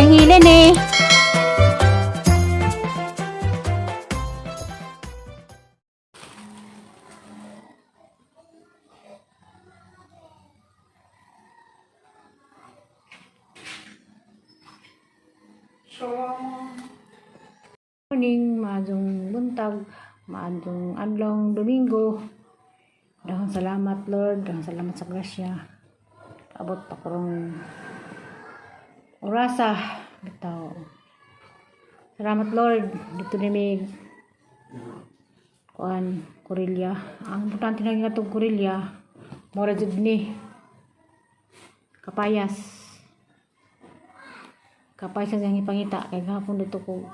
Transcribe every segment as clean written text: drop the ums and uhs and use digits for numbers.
Nahilin eh. Morning, maadong buntag, maadong adlong Domingo. Daghang salamat, Lord, daghang salamat sa grasya. Abot pa karong orasa bitaw. Salamat, Lord, dito ni mig kuan kurilya. Ang importante na nga itong kurilya, mora jud ni kapayas. Kapayas ang ipangita kay gahapon dito ko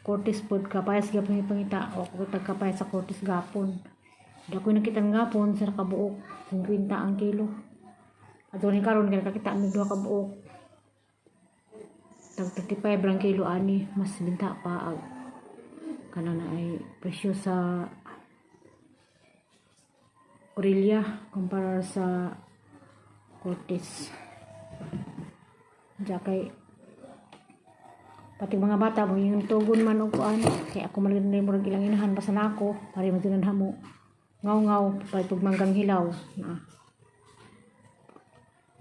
Cortes pod kapayas gapon ipangita o ko tag kapayas sa Cortes gapon. Di ako nakita nga gapon sa kabuok 50 ang kilo. Ato ni karon kay nakakita mig duha ka buok. Tag 35 rang kilo ani, mas binta pa ag kana na ay presyo sa Aurelia kumpara sa Cortes. Diya kay pati mga bata mo yung tugon man og kuan kay ako man gud murag ilang inahan basta nako pare man jud hamo ngaw-ngaw palit og manggang hilaw na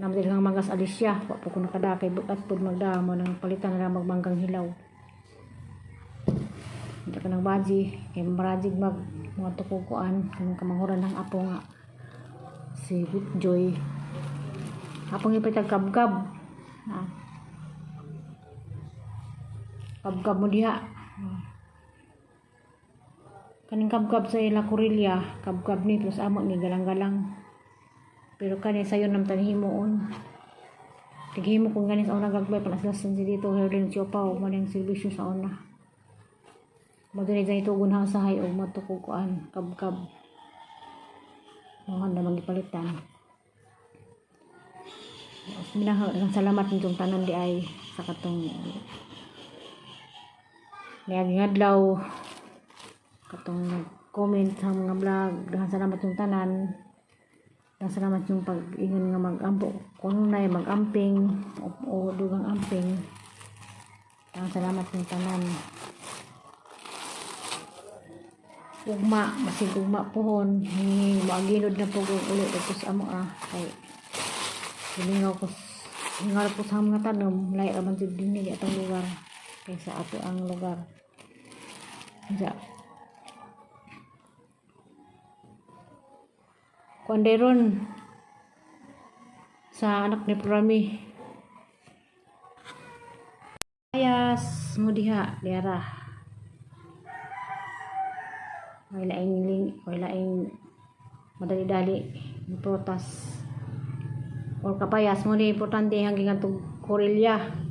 naman din ang manggas Alicia wa po ko nakada kay bukat pod magda mo nang palitan na lang magmanggang hilaw. Hindi ka ng baji kay marajig mag mga tukog kuan kanang kamanghuran ng apo nga si Joy apong ipitag kabkab na kabkab mo diha. Kaning kabkab sa ila kurilya, kabkab ni plus amo ni galang-galang. Pero kani sayon nam tanhimuon. Tighimo kung gani sa una gagbay panaslas si dito Herlin Siopaw man ang serbisyo sa una. Mo dinhi sa itugon ha usahay og matukog kuan kabkab. Mga na magipalitan. Minahal salamat nitong tanan di ay sa katong niaging adlaw katong comment sa mga vlog. Daghang salamat yung tanan, daghang salamat yung pag-ingon nga mag-ampo kung nay mag-amping o dugang amping. Daghang salamat yung tanan. Ugma masig ugma pohon ni moaginod na po og uli dito sa amo ah kay hilingaw ko hingaw ko sa mga tanom lahi ra man jud dinhi atong lugar kaysa ato ang lugar. Diya. Kuan ron sa anak ni Prami. Ayas mo diha, diara. May laing ling, may laing madali-dali prutas or kapayas mo ni importante hanggang atong kurilya.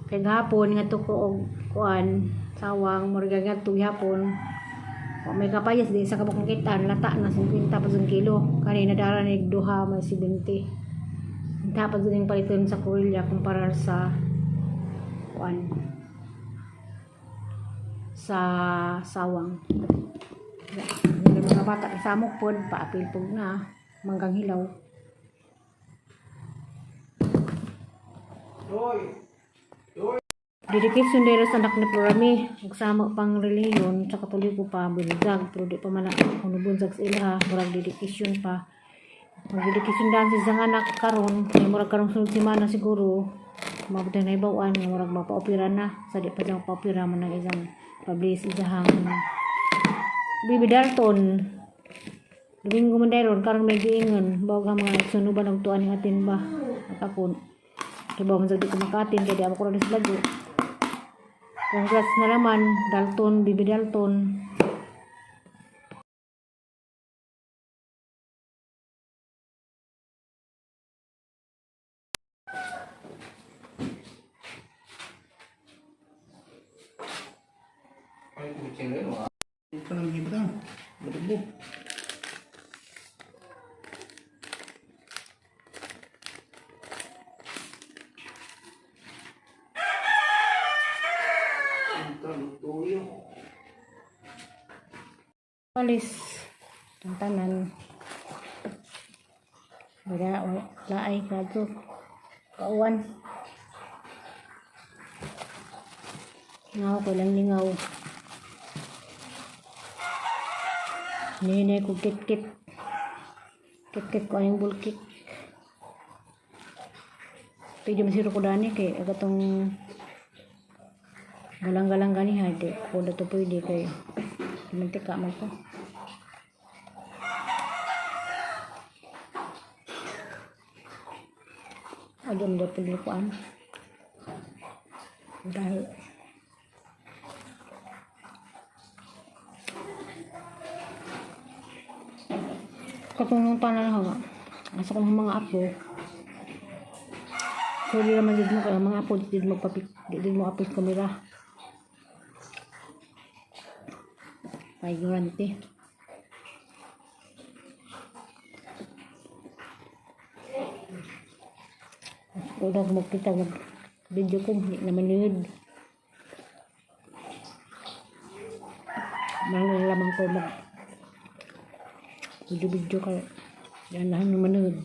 Kay gahapon ngadto ko og kuan sawang murag ngadto gihapon. Wa may kapayas di sa kabuk kitaan lata na 50 pa sa kilo. Kani nadara ni duha may 70. Dapat din paliton sa kurilya kumpara sa kuan sa sawang. Yung mga bata kay samok pod paapil pug na manggang hilaw. Dedication dere sa anak ni Florami ug sama pang relihiyon sa Katoliko pa bunsag pero di pa man ako bunsag sa ilaha, murag dedication pa. Mag dedication dance sa anak karon kay murag karong sunod semana siguro mabot na ibawan nga murag mapaopera na sa di pa siya mapaopera man ang isang publish isahang Bibi Dalton. Domingo man dairon karon may giingon bawag ang mga sunuban og tuan ng atin ba at ako kay bawa man sa di ko makatin kay di ako rin sa lago. Congrats na naman, Dalton, Bibi Dalton. Ay, kucing rin, wah. Ito nang gibran. Madubo. Ito, tuyo. Palis. Ang tanan. Wala, wala ay kadto. Kauan. Ngaw ko lang lingaw. Ninay ko kit-kit. Kit-kit ko anong bulkik. Pwede masiro ko dani kay agatong galang-galang gani ha di ko na to pwede kay mantika man ko. Agam daw pwede ko an. Dahil katulong tanan ha nga. Asa ko ng mga apo. So di naman dito mo kaya mga apo di mo papik di mo apos kamera. Paigurante. Udah mo kita mag video ko hindi naman yun. Mahal lamang ko mag video video kaya yan lahat naman yun.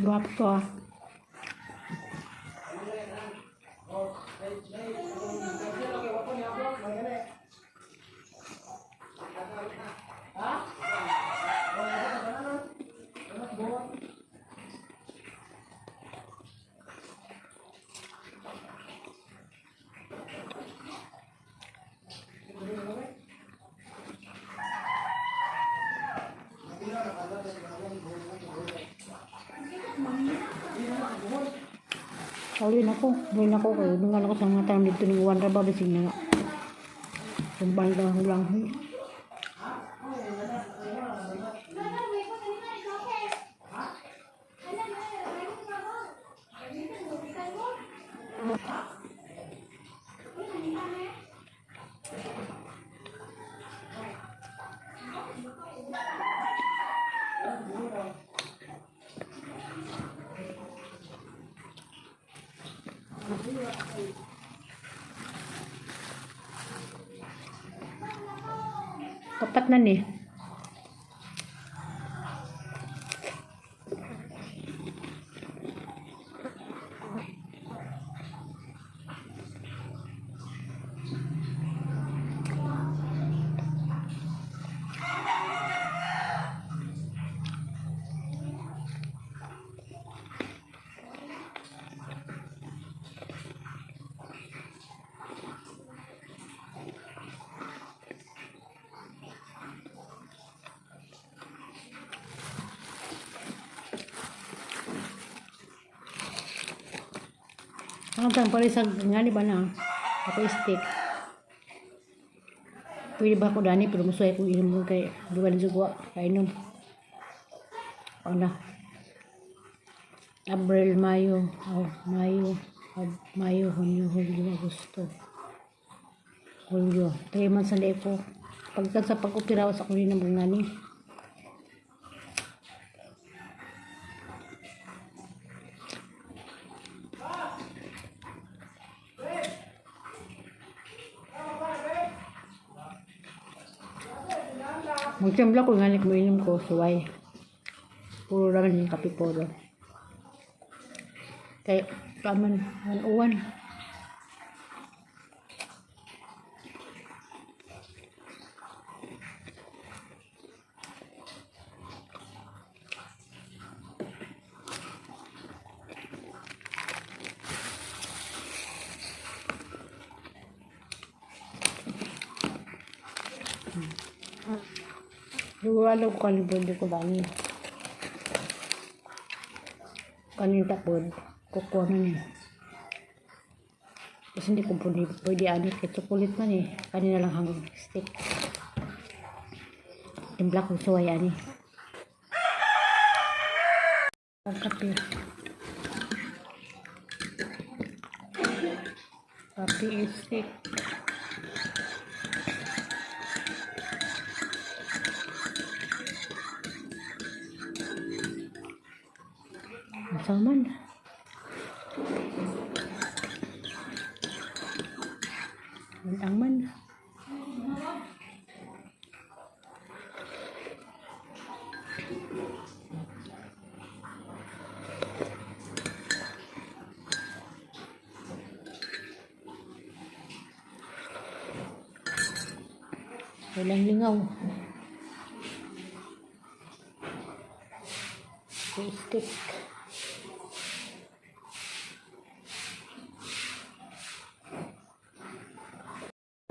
Guwapo to ah. Uli na ko. Uli na ko. Kaya nung ako sa mga tanong dito ng Juan Raba, bisig na nga. Sumbal daw ang lang. Kapat na ni. Ang tang pala sa nga ni ba na? Ako stick. Pwede ba ako dani pero musuhay ko inom ko kay duwa ni sugwa kainom. O na. Abril, Mayo, oh, Mayo, Mayo, Hunyo, Hulyo, Agosto. Hulyo. 3 months na ko. Pagkat sa pag-opera sa kunin ng mga ni. Magtimpla ko nga mo inom ko, suway. Puro raman yung kape puro. Kay, kaman, uwan. Luwalo ko kanibod ko bani. Kanin tapod. Kukuha na niya. Tapos hindi ko pwede, pwede ani kay chocolate man eh. Kanina lang hanggang stick. Timpla ko suway ani. Ang kape. Kape is stick. Asa man? Ang man. Walang lingaw. Stick.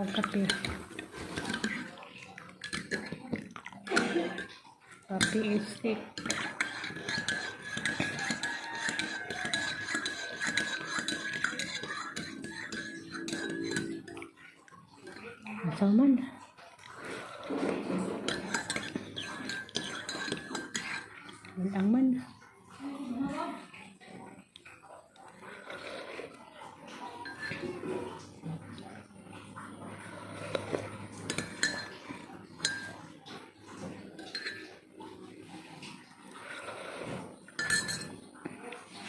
Ang kape. Kape is stick. Asa man? Walang man.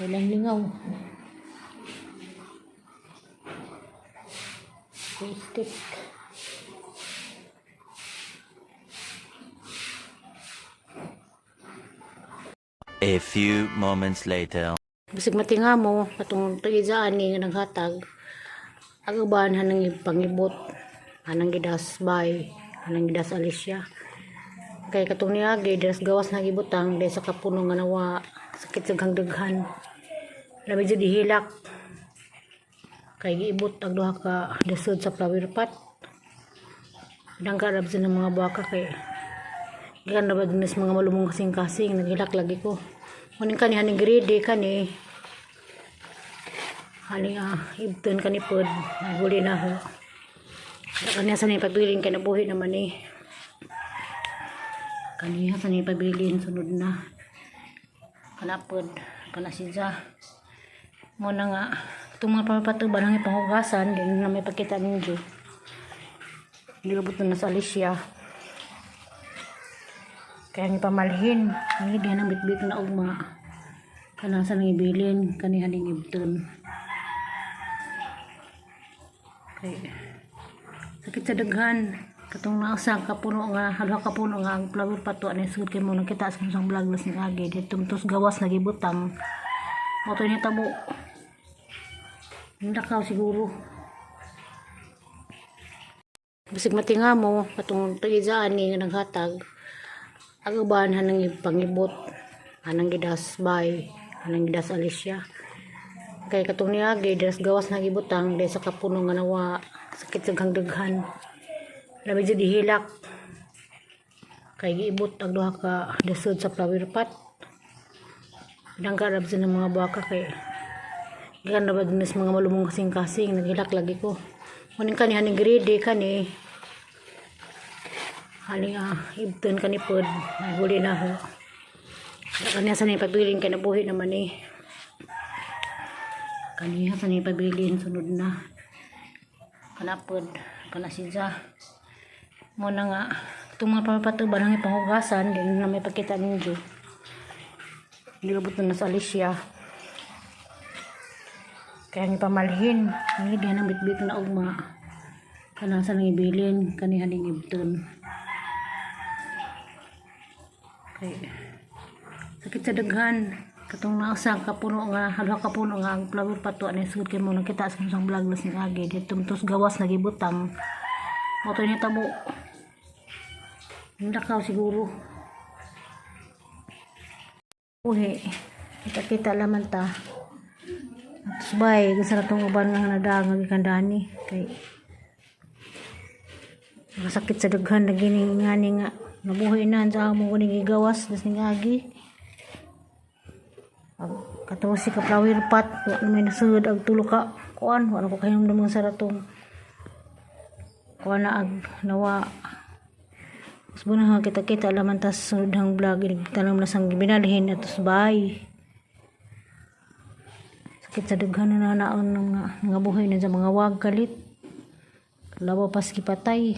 Walang lingaw. Stick. A few moments later. Bisag matinga mo, katong tuizaan ni nga naghatag, ang uban hanang pangibot, hanang gidas bay, hanang gidas Alicia. Kay katong niagi, das gawas na gibutang, dahil sa kapuno nga nawa, sakit sa daghan. Labi jud ihilak. Kay giibot ang duha ka dasod sa flower pot. Dangka rab sa ng mga baka kay gikan na ba din sa mga malumong kasing-kasing, naghilak lagi ko. Kunin kani haning grade kani. Haning ibton kani pod, naguli na ho. Kaniya sa ni pabilin kay nabuhi naman eh. Kaniya sa ni pabilin sunod na. Kana pod, kana siya. Mo na nga itong mga pamapatuban ang ipanghugasan, din na may pagkita ninyo. Nilabot na sa Alicia. Kaya ang ipamalhin, ang hindi ng bitbit na ugma. Kanang sa nang ibilin, kaniha ning ibton. Kay sakit sa daghan. Katong naasa kapuno nga, halwa kapuno nga ang flower pato ani sugod kay mo nakita sa isang vlog las ni agi dito tos gawas na gibutang. Mo to ni tabo. Ndakaw siguro. Bisag matinga mo katong tuizaan ni nga naghatag. Ang uban hanang pangibot, hanang gidas bay, hanang gidas Alicia. Kay katong niagi, das gawas na gibutang, dahil sa kapuno nga nawa, sakit sa daghan. Labi jud ihilak. Kay giibot ang duha ka dasod sa flower pot. Dangka rab sa ng mga baka kay gikan na ba din sa mga malumong kasing-kasing, naghilak lagi ko. Kunin kani haning grade kani. Haning ibton kani pod, naguli na ho. Kaniya sa ni pabilin kay nabuhi naman eh. Kaniya sa ni pabilin sunod na. Kana pod, kana siya. Mo na nga itong mga pamapatuban ang ipanghugasan, din na may pagkita ninyo. Nilabot na sa Alicia. Kaya ang ipamalhin, ang hindi ng bitbit na ugma. Kanang sa nang ibilin, kaniha ning ibton. Kay sakit sa daghan. Katong naasa kapuno nga, halwa kapuno nga ang flower pato ani sugod kay mo nakita sa isang vlog las ni agi dito tos gawas na gibutang. Mo to ni tabo. Ndakaw siguro. Uhi. Kita-kita laman ta. Atos bay, gusto na itong uban nga nada nga gikan dani kay masakit sa daghan na gining ngani nga. Nabuhi na sa among kuning gigawas das ning agi. Ag 14 ka flower pot, wa na may nasud ag tulo ka kuan, wa na ko kahinumdum sa ratong kuan na ag nawa. Usbo na, kita-kita laman tas sunod hang vlog, tanom na sang binalhin atos bye. Sakit sa daghan na naon ng mga buhay na sa mga wag kalit. Lawa pas gipatay.